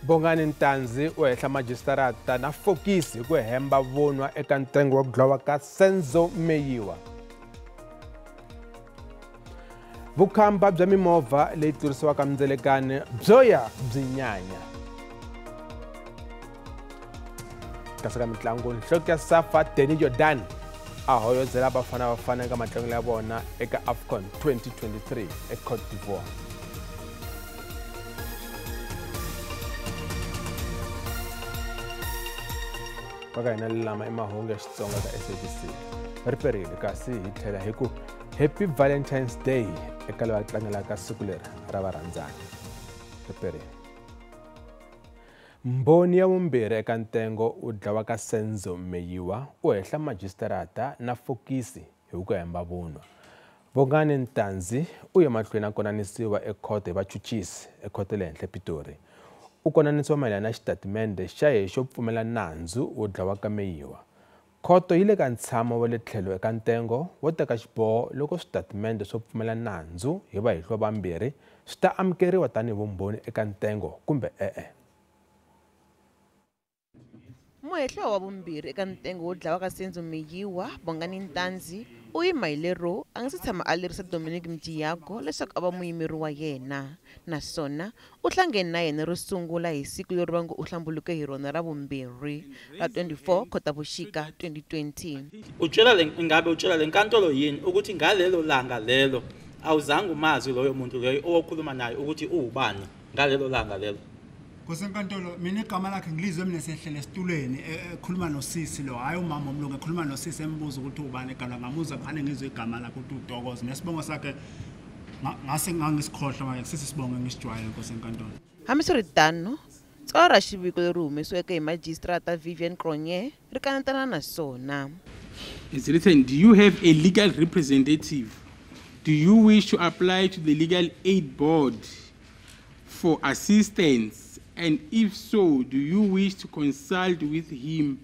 Bongani Ntanzi u hehla majisitarata na fokisi hi ku hemba vunwa eka ntsengo wa ku dlawa ka Senzo Meyiwa. Vukhamba bya mimovha leyi tlurisiwaka mindzelekani byo ya byi nyanya. Kasi ka mitlangu, nhloko ya SAFA Danny Jordan a hoyozela Bafana Bafana eka matlangu ya vona eka AFCON 2023 eCote d'Ivoire. Ka hina lama i mahungu ya Xitsonga ka SABC. Ri perile kasi hi tlhela hi ku Happy Valentine's Day eka lava tlangelaka siku leri ra varhandzani. Ri perile. Mbhoni ya vumbirhi eka ntengo u dlawa ka Senzo Meyiwa u hehla majisitarata na fokisi hi ku hemba vunwa. Bongani Ntanzi u ye mahlweni a konanisiwa ekhoto hi vachuchisi ekhoto le henhla ePitori. U konanisiwa mayelana na xitatimende xa yena xo pfumela nandzu wo dlawa ka Meyiwa. Khoto yi le ka ntshamo wa le tlhelo eka ntengo wo teka xiboho loko switatimende swo pfumela nandzu hi vahehliwa vambirhi swi ta amukeriwa tanihi vumbhoni eka ntengo kumbe e-e. Muhehliwa wa vumbirhi eka ntengo wo dlawa ka Senzo Meyiwa, Bongani Ntanzi, u yima hi lero a nga se tshama a lerisa Dominic Mjiyako leswaku a va muyimeri wa yena, naswona u hlangene na yena ro sungula hi siku leri va ngo u hlambuluke hi rona ra vumbirhi ra 24 Khotavuxika 2020. Utshela le ingabe utshela le nkantolo yini ukuthi ngalelo langa lelo awuzange umazi loyo muntu loyo owokhuluma naye ukuthi uwubani ngalelo langa lelo? Nkosi enkantolo, mina igama lakhe ngilizwe mina sehlele esitulweni ekhuluma nosisi lo, hayi umama omlungu, ekhuluma nosisi embuza ukuthi ubani igama, ngamuzwa ngane ngizwe igama lakhe ukuthi uDokozo, nesibongo sakhe ngase ngangisikhohlwa manje kusisi sibongo ngisijwayele Nkosi enkantolo. Hambiswiritano, tsalwa ra xiviko leri humesiweke hi majisitarata Vivian Cronje ri kanetana na swona. It's written, do you have a legal representative? Do you wish to apply to the Legal Aid Board for assistance? And if so, do you wish to consult with him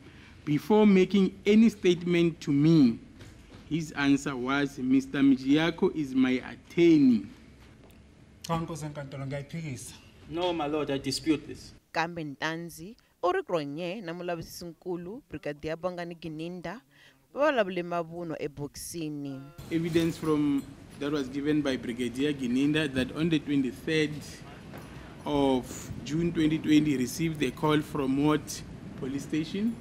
before making any statement to me? His answer was, Mr. Mjiyako is my attorney. Cha, Nkosi enkantolo, ngiyayiphikisa. No, my lord, I dispute this. Kambe Ntanzi u ri Cronje na mulavisisinkulu Brigadier Bongani Gininda va vulavule mavunwa ebokisini. Evidence from that was given by Brigadier Gininda that on the 23rd of June 2020 received a call from what police station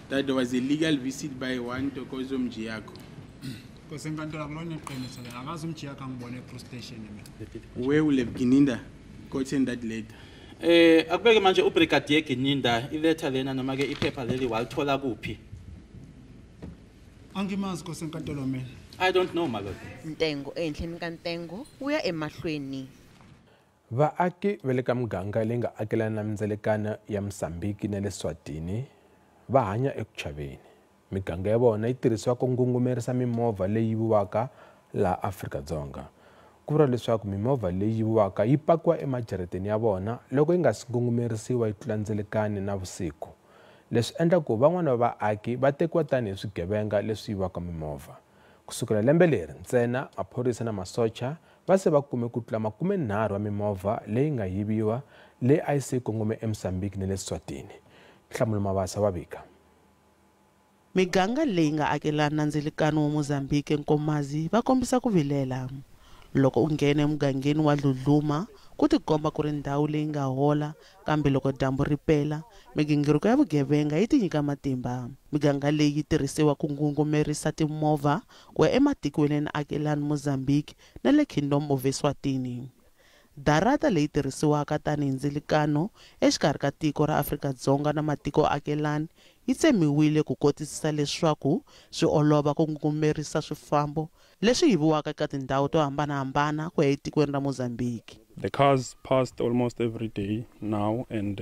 that there was a legal visit by one Tokozo Mjiyako. Nkosi enkantolo, akulona iqiniso lelo, akazi uMjiyako angibone e-police station mina. Where will have Gininda gotten that letter? Akubeke manje uBrigadier Gininda iletha lena noma ke iphepha leli walithola kuphi? Angimazi Nkosi enkantolo mina. I don't know, my lord. Ntengo ehenhleni ka ntengo wu ya emahlweni. Vaaki va le ka muganga leyi nga akelana na mindzelekano ya Mozambique na le Eswatini va hanya eku chaveni. Miganga ya vona yi tirhisiwa ku ngungumerisa mimovha leyi yiviwaka laha Afrika-Dzonga. Ku vuriwa leswaku mimovha leyi yiviwaka yi pakiwa emajarateni ya vona loko yi nga si ngungumerisiwa yi tlula ndzelekani na vusiku. Leswi endla ku van'wana va vaaki va tekiwa tanihi swigevenga leswi yiviwaka mimovha. Kusukela lembe leri ntsena, maphorisa na masocha va se va kume ku tlula 30 wa mimovha leyi nga yiviwa leyi a yi se kongome eMozambique na le Eswatini. Nhlamulo Mabasa wa vika. Miganga leyi nga akelana na ndzelekano wa Mozambique eNkomazi va kombisa ku vilela. Loko u nghena emugangeni wa Dludluma, ku tikomba ku ri ndhawu leyi nga hola, kambe loko dyambu ri pela, migingiriko ya vugevenga yi tinyika matimba. Miganga leyi yi tirhisiwa ku ngungumerisa timovha ku ya ematikweni ya akelani Mozambique na le Kingdom of Eswatini. Darata leyi tirhisiwaka tanihi ndzilikano exikarhi ka tiko ra Afrika-Dzonga na matiko akelani yi tsemiwile ku kotisisa leswaku swi olova ku ngungumerisa swifambo leswi yiviwaka eka tindhawu to hambanahambana ku ya etikweni ra Mozambique. The cars passed almost every day now, and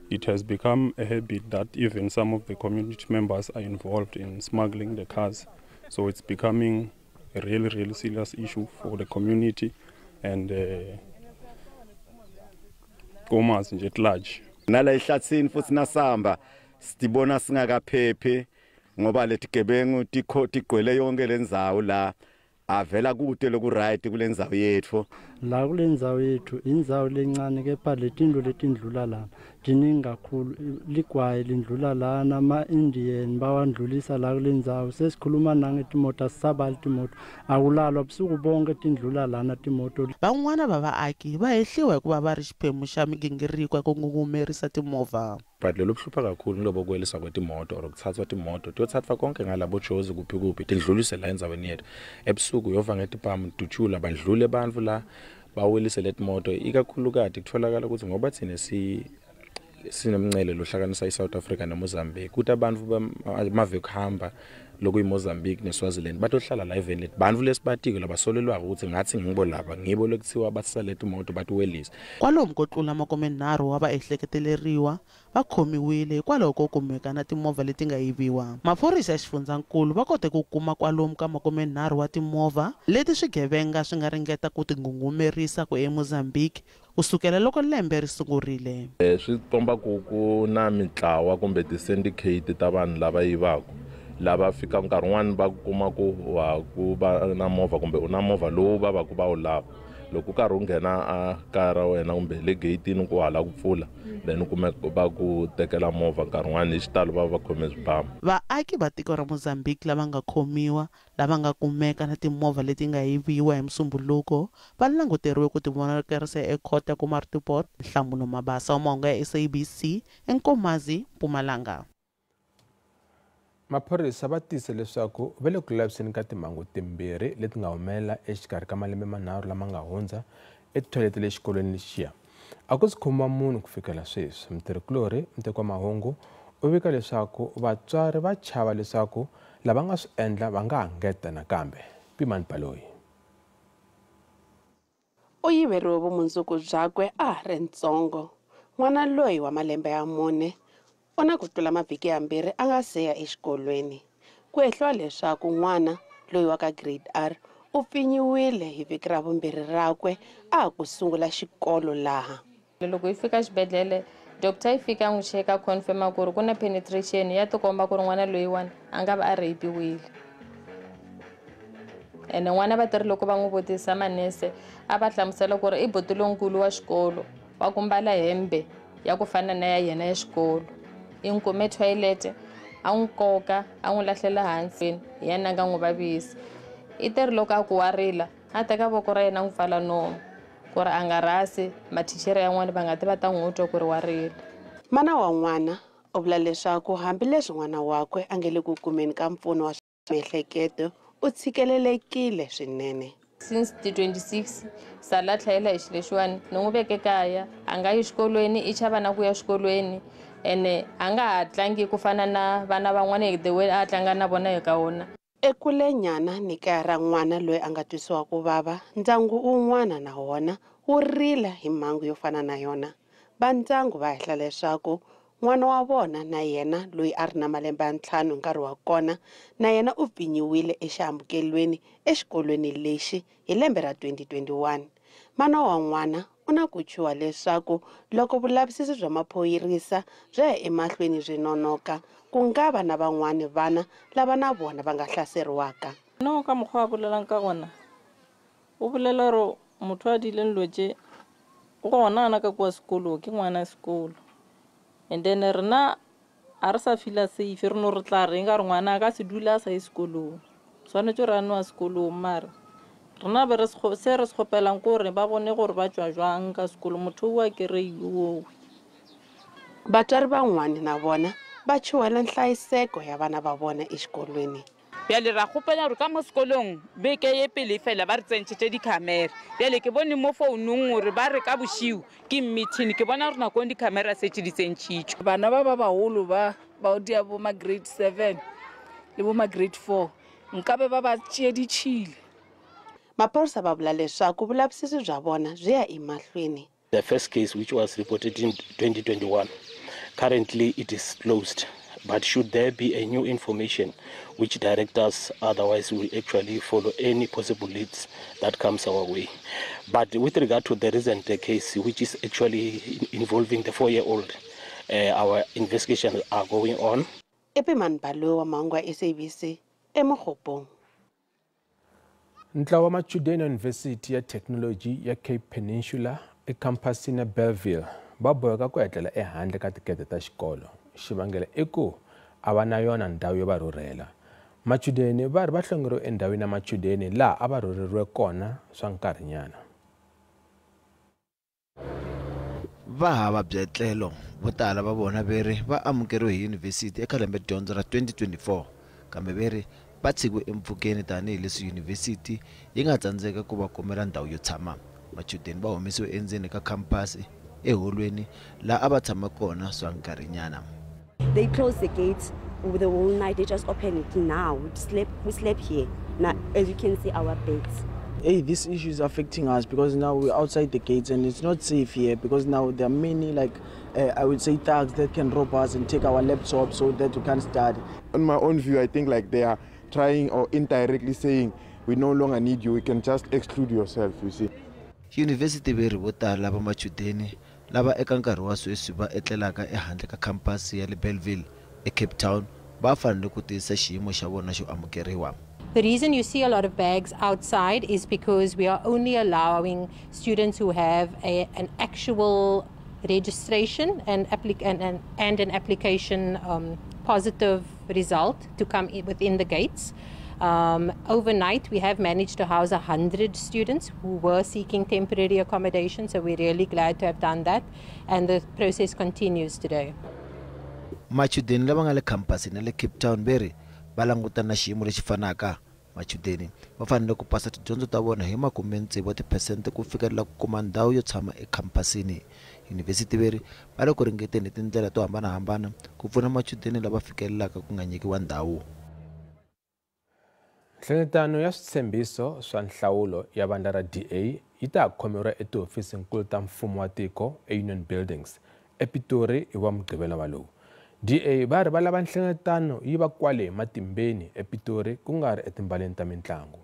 it has become a habit that even some of the community members are involved in smuggling the cars. So it's becoming a really, really serious issue for the community and Nkomazi nje at large. Nala ehlathini futhi nasamba sibona singakaphephi ngoba letigebengu tigcwele yonke lendzawo la avela kude loku right kulendzawo yethu. La kule ndzawo yethu indzawo lencane kepha letindlu letindlula lana tiningi kakhulu, ligwayi lindlula lana, ama-Indian bawandlulisa la kule ndzawo. Sesikhuluma nangetimoto, asisabali timoto, akulalwa busuku bonke tindlula lana timoto. Van'wana va vaaki va hehliwa hikuva va ri xiphemu xa migingiriko ya ku ngungumerisa timovha. But lolu buhlupha kakhulu ngulobo kweliswa kwetimoto or kuthathwa timoto tiyothathwa konke ngalabo Jozi kuphi kuphi tindlulise la endzaweni yethu. Ebusuku uyova ngetibhamu dutshula bandlule bantfu la bawelise letimoto, ikakhulukati kutholakala ukuthi ngoba thina sinemncele lohlanganisa iSouth Africa neMozambique, kuthi abantu bamave kuhamba lokuyiMozambique neSwaziland batohlala la eveni lethu, bantfu lesibatiko labasolelwako ukuthi ngathi ngibo laba ngibo lekuthiwa basale timoto batiwelisa. Kwalomu ko tlula 30 wa vaehleketeleriwa va khomiwile hikwalaho ko kumeka na timovha leti nga yiviwa. Maphorisa ya xifundzankulu va kote ku kuma kwalomu ka 30 wa timovha leti swigevenga swi nga ringeta ku tingungumerisa ku eMozambique kusukela loko lembe ri sungurile. Swi komba ku na mintlawa kumbe ti-syndicate ta vanhu lava yivaka, lava fika nkarhi wun'wani va kuma ku wa ku va na movha kumbe u na movha lowu va va ku va wu lava. Loko u karhi u nghena a kaya ra wena kumbe le gate-ini ku hala ku pfula, then u kume va ku tekela movha, nkarhi wun'wani hi xitalo va va khome swibamu. Vaaki va tiko ra Mozambique lava nga khomiwa, lava nga kumeka na timovha leti nga yiviwa hi Musumbhunuko, va languteriwe ku tivonakarisa ekhoto ya Komatipoort. Nhlamulo Mabasa wa mahungu ya SABC eNkomazi, Mpumalanga. Maphorisa va tiyise leswaku va le ku laviseni ka timhangu timbirhi leti nga humelela exikarhi ka malembe manharhu lama nga hundza etithoyilete le xikolweni lexiya. A ku si khomiwa munhu ku fikela sweswi. Mutirhikulorhi Muteki wa mahungu u vika leswaku vatswari va chava leswaku lava nga swi endla va nga hangeta nakambe. Pimani Baloyi. U yiveriwe vumundzuku byakwe a ha ri ntsongo. N'wana loyi wa malembe ya 4 u na ku tlula mavhiki yambirhi a nga se ya exikolweni. Ku hehliwa leswaku n'wana loyi wa ka grade R u pfinyiwile hi vhiki ra vumbirhi rakwe a ha ku sungula xikolo laha. Loko yi fika xibedhlele, doctor yi fika n'wi cheka confirma ku ri ku na penetration ya tikomba ku ri n'wana loyiwani a nga va a rapiwile. Ene n'wana va tirhi loko va n'wi vutisa manese a va hlamusela ku ri i buti lonkulu wa xikolo wa ku mbala hembe ya ku fana na ya yena ya xikolo. I n'wi kume toilet a n'wi koka a n'wi lahlela hansi, hi yena a nga n'wi vavisa. I teri loko a ku wa rila a teka voko ra yena a n'wi pfala nomu ku ri a nga rhasi, mathichara yan'wana va nga ti va ta n'wi twa ku ri wa rila. Mana wa n'wana u vula leswaku hambileswi n'wana wakwe a nge le ku kumeni ka mpfuno wa miehleketo, u tshikelelekile swinene. Since the 26 sala tlhela hi xilexiwani ni n'wi veke kaya, a nga yi xikolweni, i chava na ku ya xikolweni, ene a nga ha tlangi ku fana na vana van'wana hi the way a tlanga na vona hi ka wona. Ekulenyana ni kaya ra n'wana loyi a nga twisiwa ku vava, ndyangu wun'wana na wona wu rila hi mhangu yo fana na yona. Va ndyangu va hehla leswaku n'wana wa vona na yena loyi a ri na malembe ya 5 nkarhi wa kona, na yena u pfinyiwile exihambukelweni exikolweni lexi hi lembe ra 2021. Mana wa n'wana u na ku chuha leswaku loko vulavisisi bya maphorisa bya ya emahlweni byi nonoka, ku nga va na van'wani vana lava na vona va nga hlaseriwaka. No ka mokgwa a bolelang ka gona, o bolela gore motho a dileng dilo tše o gona ana ka kua sekolong, ke ngwana sekolo. And then rena a re sa feel safe, re no re tla reng ka re ngwana a ka se dula a sa ye sekolong, tshwanetse gore a nwa sekolong. Mara rena be re se re se kgopelang ke gore ba bone gore ba tswa jwang ka sekolo, motho o a kry-iwe. Vatswari van'wani na vona va chuhela nhlayiseko ya vana va vona exikolweni. Bjale ra kgopela gore ka mo sekolong beke ye pele fela ba re tsentšhetše di-camera. Bjale ke bone mo founung gore ba re ka bošiu ke meeting, ke bona gore nakong di-camera setse di tsentšhitšwe. Bana ba ba bagolo ba ba dia bo ma grade 7 le bo ma grade 4 nkabe ba ba tšeeditšhile. Maphorisa va vula leswaku vulavisisi bya vona byi ya emahlweni. The first case, which was reported in 2021, currently it is closed. But should there be a new information which direct us, otherwise we will actually follow any possible leads that comes our way. But with regard to the recent case, which is actually involving the 4-year-old, our investigations are going on. Epimani Baloyi wa mahungu ya SABC eMokgopong. Ntlawa wa machudeni ya Yunivhesiti ya Thekinoloji ya Cape Peninsula ekhampasini ya Bellville va boheka ku etlela ehandle ka tigede ta xikolo. Xivangelo i ku a va na yona ndhawu yo va rhurhela. Machudeni va ri va hlongoriwe endhawini ya machudeni laha a va rhurheriwe kona swa nkarhinyana. Va hava byetlelo vo tala va vona veri va amukeriwe hi yunivhesiti eka lembe dyondzo ra 2024 kambe veri va tshikiwe empfhukeni tanihileswi yunivhesiti yi nga tsandzeka ku va kumela ndhawu yo tshama. Machudeni va humesiwe endzeni ka khampasi eholweni laha a va tshama kona swa nkarhinyana. They closed the gates the whole night. They just open it now. We slept here. Now, as you can see, our beds. Hey, this issue is affecting us because now we're outside the gates and it's not safe here because now there are many, like, I would say, thugs that can rob us and take our laptops so that we can't study. In my own view, I think like they are trying or indirectly saying, we no longer need you, we can just exclude yourself, you see. Yunivhesiti veri vo tala va machudeni lava eka nkarhi wa sweswi va etlelaka ehandle ka khampasi ya le Bellville eCape Town va fanele ku tiyisa xiyimo xa vona xo amukeriwa. The reason you see a lot of bags outside is because we are only allowing students who have an actual registration and an application positive result to come within the gates. Overnight, we have managed to house 100 students who were seeking temporary accommodation, so we're really glad to have done that, and the process continues today. Machudeni lava nga le khampasini ya le Cape Town veri va langutana na xiyimo lexi fanaka. Machudeni va fanele ku pasa tidyondzo ta vona hi 60% ku fikelela ku kuma ndhawu yo tshama ekhampasini. Yunivhesiti veri va le ku ringeteni hi tindlela to hambanahambana ku pfuna machudeni lava fikelelaka ku nga nyikiwa ndhawu. Nhlengeletano ya switshembiso swa nhlawulo ya vandla ra DA yi ta khomeriwa etihofisinkulu ta mfumo wa tiko eUnion Buildings ePitori hi wa Mugqivela wa lowu. DA va ri va lava nhlengeletano yi va kwale matimbeni ePitori ku nga ri etimbaleni ta mintlangu.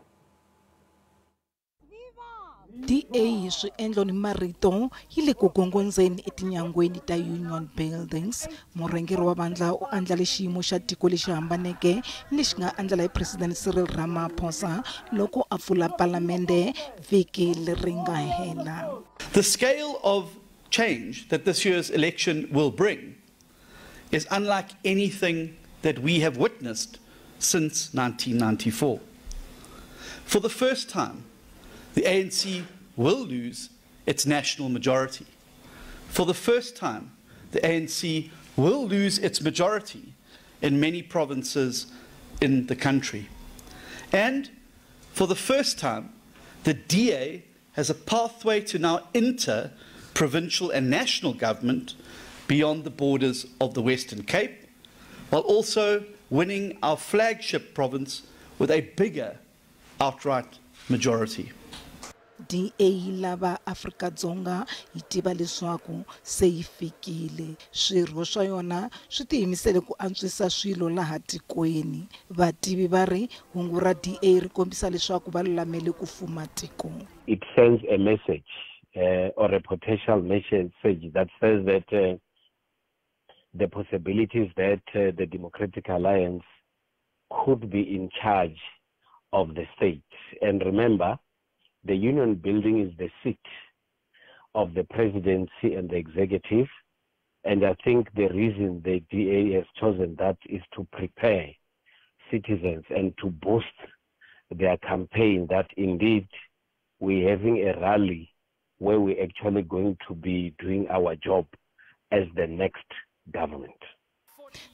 DA hi swiendlo ni marito yi le ku gongondzeni etinyangweni ta Union Buildings. Murhangeri wa vandla u andlale xiyimo xa tiko lexi hambaneke ni lexi nga andlala hi President Cyril Ramaphosa loko a pfula palamende vhiki leri nga hela. The scale of change that this year's election will bring is unlike anything that we have witnessed since 1994. For the first time, the ANC will lose its national majority. For the first time, the ANC will lose its majority in many provinces in the country. And for the first time, the DA has a pathway to now enter provincial and national government beyond the borders of the Western Cape, while also winning our flagship province with a bigger outright majority. DA yi lava Afrika-Dzonga yi tiva leswaku se yi fikile. Swirho swa yona swi tiyimisele ku antswisa swilo laha tikweni. Vativi va ri hungu ra DA ri kombisa leswaku va lulamele ku fuma tiko. It sends a message or a potential message that says that the possibilities that the Democratic Alliance could be in charge of the state. And remember, the Union Building is the seat of the presidency and the executive. And I think the reason the DA has chosen that is to prepare citizens and to boost their campaign that indeed we're having a rally where we're actually going to be doing our job as the next government.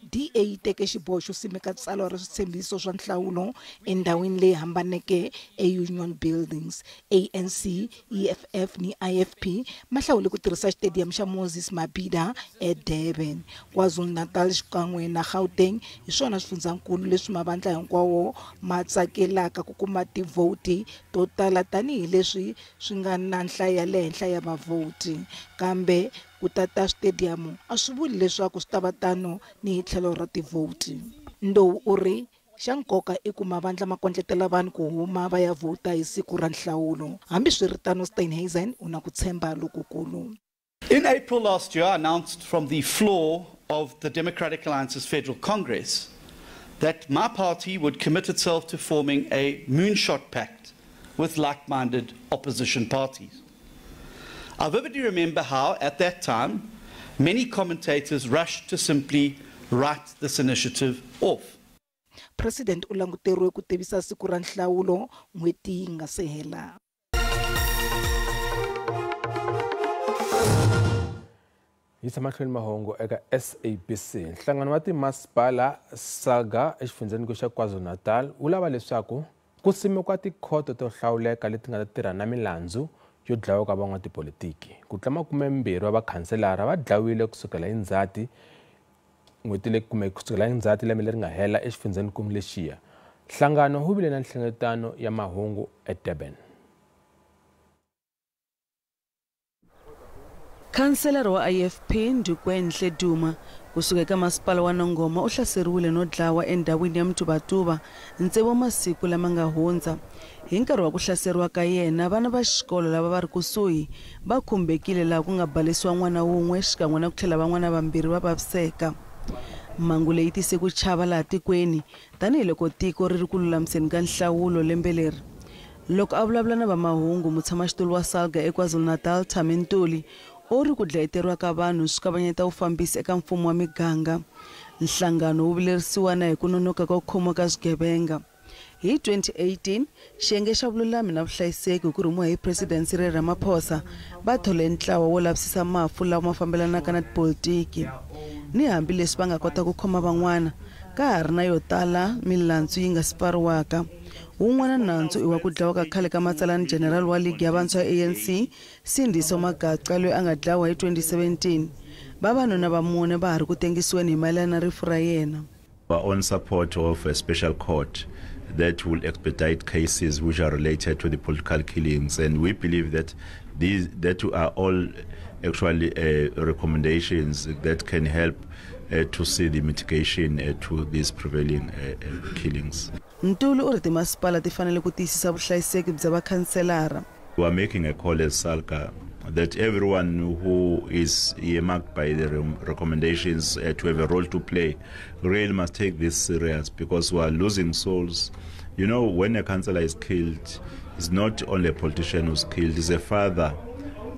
DA yi teke xiboho xo simeka tsalwa ra switshembiso swa nhlawulo endhawini leyi hambaneke eUnion Buildings. ANC, EFF ni IFP ma hlawule ku tirhisa xitediyamu xa Moses Mabhida eDurban. KwaZulu-Natal xikan'we na Gauteng hi swona swifundzankulu leswi mavandla hinkwawo ma tsakelaka ku kuma tivhoti to tala tanihileswi swi nga na nhlayo ya le henhla ya vavhoti. Kambe ku tata switediyamu a swi vuli leswaku swi ta va tano ni hi tlhelo ra tivhoti. Ndou u ri xa nkoka i ku mavandla ma kondletela vanhu ku huma va ya vhota hi siku ra nhlawulo. Hambiswiritano, Steenhuisen u na ku tshemba lokukulu. In April last year, I announced from the floor of the Democratic Alliance's Federal Congress that my party would commit itself to forming a moonshot pact with like-minded opposition parties. I vividly remember how, at that time, many commentators rushed to simply write this initiative off. President u languteriwe ku tivisa siku ra nhlawulo n'hweti yi nga se hela. Yisa mahlweni mahungu eka SABC. Nhlangano wa timasipala SAGA exifundzheni xa KwaZulu-Natal wu lava leswaku ku simekiwa tikhoto to hlawuleka leti nga ta tirha na milandzu yo dlawa ka van'watipolitiki. Ku tlula 20 wa vakhanselara va dlawile kusukela hi Ndzhati n'hweti leyi kumbe kusukela hi Ndzhati lembe leri nga hela exifundzhenikulu lexiya. Nhlangano wu vile na nhlengeletano ya mahungu eDurban. Khanselara wa IFP Ndukwenhle Duma kusuka eka masipala wa Nongoma u hlaseriwile no dlawa endhawini ya Mtubatuba ntsevu wa masiku lama nga hundza. Hi nkarhi wa ku hlaseriwa ka yena, vana va xikolo lava va ri kusuhi va khumbekile laha ku nga balesiwa n'wana wun'we xikan'we na ku tlhela van'wana vambirhi va vaviseka. Mhangu leyi tise ku chava laha tikweni tanihiloko tiko ri ri ku lulamiseni ka nhlawulo lembe leri. Loko a vulavula na vamahungu, mutshamaxitulu wa SALGA eKwaZulu-Natal Thami Ntuli u ri ku dlayeteriwa ka vanhu swi kavanyeta vufambisi eka mfumo wa miganga. Nhlangano wu vilerisiwa na hi ku nonoka ka ku khomiwa ka swigevenga. Hi 2018, xiyenge xa vululami na vuhlayiseki hi ku rhumiwa hi President Cyril Ramaphosa va thole ntlawa wo lavisisa mafu lawa ma fambelanaka na tipolitiki. Ni hambileswi va nga kota ku khoma van'wana, ka ha ri na yo tala milandzu yi nga si pfariwaka. Wun'wana nandzu i wa ku dlawa ka khale ka matsalani general wa ligi ya vantshwa ya ANC Sindiso Magaqa loyi a nga dlawa hi 2017. Vavanuna va mune va ha ri ku tengisiweni hi mayelana na rifu ra yena. Our own support of a special court that will expedite cases which are related to the political killings, and we believe that these that are all actually recommendations that can help to see the mitigation to these prevailing killings. Ntuli u ri timasipala ti fanele ku tiyisisa vuhlayiseki bya vakhanselara. We are making a call as SALGA that everyone who is earmarked by the recommendations to have a role to play really must take this serious, because we are losing souls. You know, when a councillor is killed, it's not only a politician who's killed, it's a father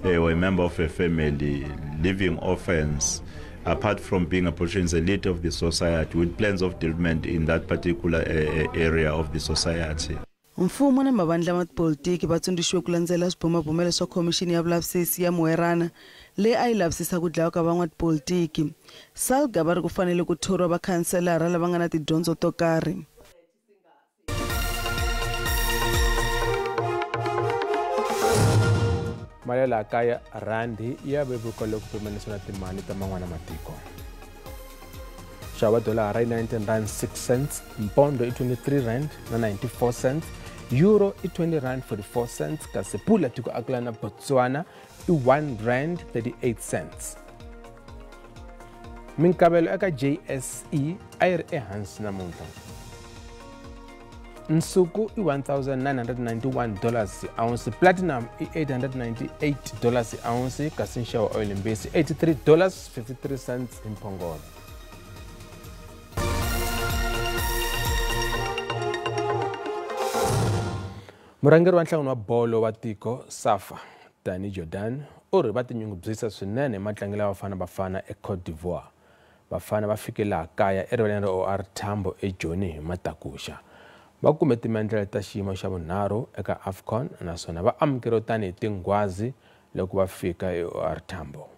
or a member of a family, living orphans. Apart from being a politician, is a leader of the society with plans of development in that particular area of the society. Mfumo na mavandla ma tipolitiki va tsundzuxiwe ku landzela swibumabumelo swa khomixini ya vulavisisi ya Moerana leyi a yi lavisisa ku dlawa ka van'watipolitiki. SALGA va ri ku fanele ku thoriwa vakhanselara lava nga na tidyondzo to karhi. Mali ya laha kaya rhandi ya vevuka loko pimanisiwa na timali ta man'wana matiko. Nxavo wa dolara i 19 rand 6 cents, mpondo i 23 rand na 94 cents, euro i 20 rand 44 cents, kasi pula tiko akelana na Botswana i 1 rand 38 cents. Minkavelo eka JSE a yi ri ehansi namuntlha. Nsuku i $1,991 hi ounce, platinum i $898 hi ounce, kasi nxavo wa oil mbisi $83.53 hi mphongolo. Murhangeri wa nhlangano wa bolo wa tiko SAFA Danny Jordan u ri va tinyungubyisa swinene hi matlangelo ya Bafana Bafana eCote d'Ivoire. Bafana va fike laha kaya erivaleni ra OR Tambo eJoni hi matakuxa. Va kume timendlele ta xiyimo xa vunharhu eka AFCON naswona va amukeriwe tanihi tinghwazi loko va fika eOR Tambo.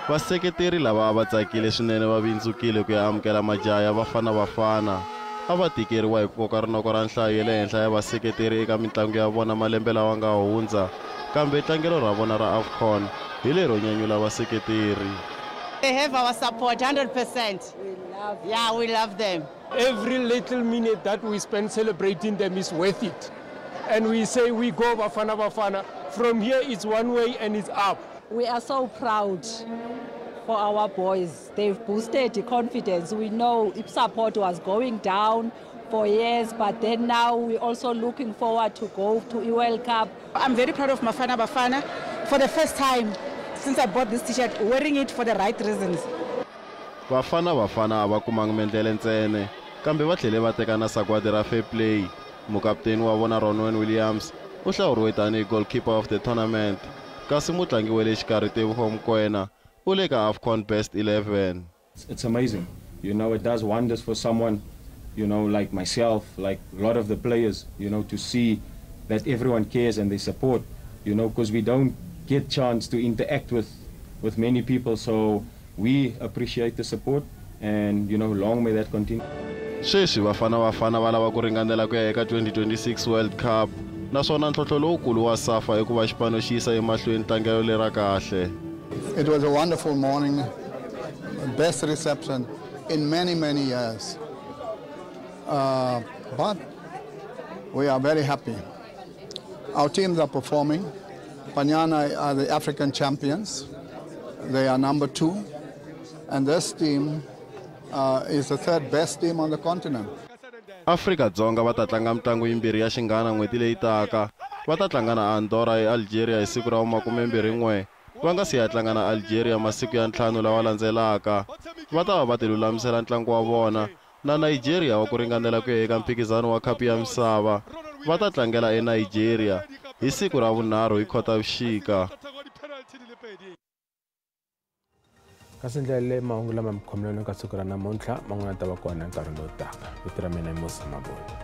Vaseketeri lava a va tsakile swinene va vindzukile ku ya amukela majaha ya Bafana Bafana. A va tikeriwa hi ku koka rinoko ra nhlayo ya le henhla ya vaseketeri eka mitlangu ya vona malembe lawa nga hundza, kambe tlangelo ra vona ra AFCON hi lero nyanyula vaseketeri. They have our support 100%. Yeah, we love them. Every little minute that we spend celebrating them is worth it. And we say we go Bafana Bafana. From here it's one way and it's up. We are so proud for our boys. They've boosted the confidence. We know if support was going down for years, but then now we're also looking forward to go to the World Cup. I'm very proud of Bafana Bafana. For the first time since I bought this t-shirt, wearing it for the right reasons. Bafana Bafana a va kumanga mendlele ntsena, kambe va tlhele va teka na sagwadi ra fair play. Mukapteni wa vona Ronwen Williams u hlawuriwe tanihi goalkeeper of the tournament, kasi mutlangi wa le xikarhi Teboho Mokoena u le ka AFCON Best 11. It's amazing. You know, it does wonders for someone, you know, like myself, like a lot of the players, you know, to see that everyone cares and they support, you know, because we don't get chance to interact with many people. So we appreciate the support and, you know, long may that continue. Sweswi Bafana Bafana va lava ku ringanela ku ya eka 2026 World Cup, naswona ntlhontlho lowukulu wa SAFA i ku va xipano xi yisa emahlweni tlangelo lera kahle. It was a wonderful morning, best reception in many, many years. But we are very happy. Our teams are performing. Banyana are the African champions. They are number 2. And this team is the third best team on the continent. Afrika Dzonga va ta tlanga mitlangu yimbirhi ya xinghana n'hweti leyi taka. Va ta tlanga na Andorra eAlgeria hi siku ra 21, va nga si ya tlanga na Algeria masiku ya 5 lawa landzelaka. Va ta va va tilulamisela ntlangu wa vona na Nigeria wa ku ringanela ku ya eka mphikizano wa khapu ya misava. Va ta tlangela eNigeria hi siku ra 2 hi Khotavuxika. Kasi ndlela leyi mahungu lama mi khomeleni ka siku ra namuntlha man'wana ta va kona nkarhi lowu taka. Vito ra mina i Musa Mabunda.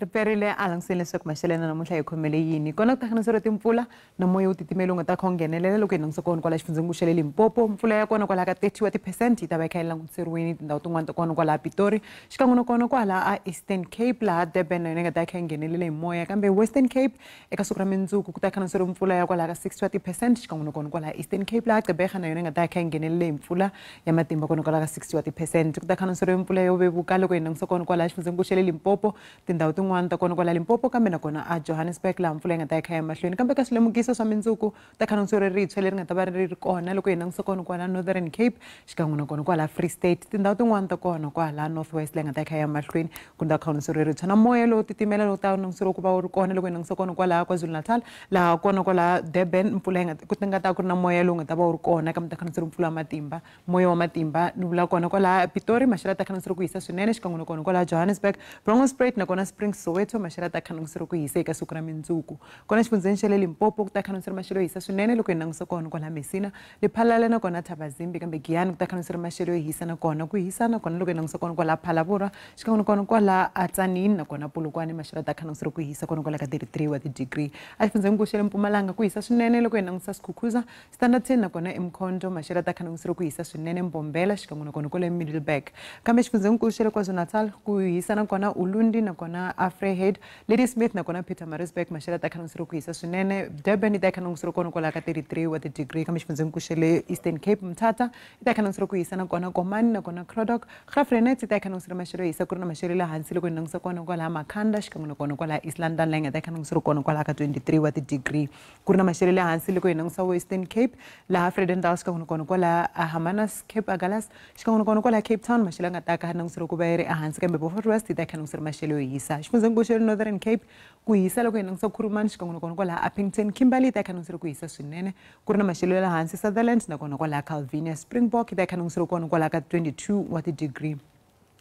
Riperile a langutiseni leswaku maxelo ya namuntlha hi khomele yini. Kona ku ta kha timpfula na moya wu titimela wu nga ta kha wu nghenelela loko hi langutisa kona kwala xifundzeni xa le Limpopo. Mpfula ya kona kwala ka 30% yi ta va yi kha yi langutiseriwini tindhawu tin'wana ta kona kwala Pitori, xikan'we na kona kwala a Eastern Cape laha Durban na yona yi nga ta kha yi nghenelele hi moya. Kambe Western Cape eka siku ra mundzuku ku ta kha langutiseriwa mpfula ya kwala ka 60% xikan'we na kona kwala Eastern Cape laha Gqeberha na yona yi nga ta kha yi nghenelele hi mpfula ya matimba kona kwala ka 60%. Ku ta kha langutiseriwa mpfula yo vevuka loko hi langutisa kona kwala xifundzeni xa le Limpopo, tindhawu tin'wana ta kona kwala Limpopo kambe nakona a Johannesburg laha mpfula yi nga ta yi kha ya mahlweni. Kambe ka swilemukiso swa mindzuku ta kha langutiseriwa ritshwa leri nga ta va ri ri kona loko hi langutisa kona kwala Northern Cape xikan'we na kona kwala Free State, tindhawu tin'wana ta kona kwala North West leyi nga ta yi kha ya mahlweni ku ta kha langutiseriwa ritshwa na moya lowu titimela lowu ta langutiseriwa ku va wu ri kona loko hi langutisa kona kwala KwaZulu-Natal laha kona kwala Durban mpfula yi nga ku nga ta ku ri na moya lowu nga ta va wu ri kona kambe ta kha langutiseriwa mpfula ya matimba, moya wa matimba ni vula kona kwala Pitori maxelo ta kha langutiseriwa ku hisa swinene xikan'we na kona kwala Johannesburg, Bronkhorstspruit na kona Spring Soweto maxelo ta kha langutiseriwa ku hisa eka siku ra mundzuku. Kona xifundzeni xa le Limpopo ku ta kha langutiseriwa maxelo yo hisa swinene loko hi langutisa kona kwala Messina, Lephalale na kona Thabazimbi, kambe Giyani ku ta kha langutiseriwa maxelo yo hisa na kona ku hisa na kona loko hi langutisa kona kwala Phalaborwa xikan'we na kona kwala Tzaneen na kona Polokwane maxelo ta kha langutiseriwa ku hisa kona kwala ka 33 wa ti-degree. A xifundzeni xa le Mpumalanga ku hisa swinene loko hi langutisa Skukuza, Standerton na kona eMkhondo maxelo ta kha langutiseriwa ku hisa swinene Mbombela xikan'we na kona kwala Middelburg. Kambe xifundzeni xa le KwaZulu-Natal ku hisa na kona Ulundi na kona Vryheid, Ladysmith na kona Pietermaritzburg maxelo ta kha langutiseriwa ku hisa swinene. Durban yi ta kha langutiseriwa kona kwala ka 33 wa ti-degree. Kambe xifundzeni xa le Eastern Cape Mthatha yi ta kha langutiseriwa ku hisa na kona Komani na kona Cradock. Graaff-Reinet yi ta kha langutiseriwa maxelo yo hisa ku ri na maxelo ya le hansi loko hi langutisa kona kwala Makhanda xikan'we na kona kwala East London laha yi nga ta kha langutiseriwa kona kwala ka 23 wa ti-degree. Ku ri na maxelo ya le hansi loko hi langutisa Western Cape laha Vredendal xikan'we na kona kwala Hermanus, Cape Agulhas xikan'we na kona kwala Cape Town maxelo ya nga ta kha langutiseriwa ku va yi ri ehansi, kambe Beaufort West yi ta kha langutiseriwa maxelo yo hisa. Xifundzeni xa le Northern Cape ku hisa loko hi langutisa Kuruman xikan'we na kona kwala Upington, Kimberley yi ta kha langutiseriwa ku hisa swinene ku ri na maxelo ya le hansi Sutherland na kona kwala Calvinia, Springbok yi ta kha langutiseriwa kona kwala ka 22 wa ti-degree.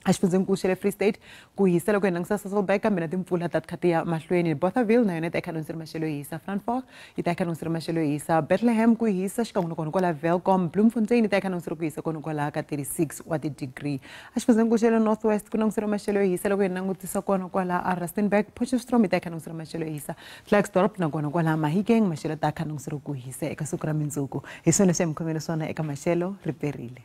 A xifundzeni xa le Free State ku hisa loko hi langutisa Sasolburg kambe na timpfula ta kha ti ya mahlweni. Bothaville na yona yi ta kha langutiseriwa maxelo yo hisa. Frankfort yi ta kha langutiseriwa maxelo yo hisa. Bethlehem ku hisa xikan'we na kona kwala Welkom. Bloemfontein yi ta kha langutiseriwa ku hisa kona kwala ka 36 wa ti-degree. A xifundzeni xa le North West ku langutiseriwa maxelo yo hisa loko hi langutisa kona kwala a Rustenburg, Potchefstroom yi ta kha langutiseriwa maxelo yo hisa. Klerksdorp na kona kwala Mahikeng maxelo ta kha langutiseriwa ku hisa eka siku ra mundzuku. Hi swona leswi hi mi khomele swona eka maxelo riperile.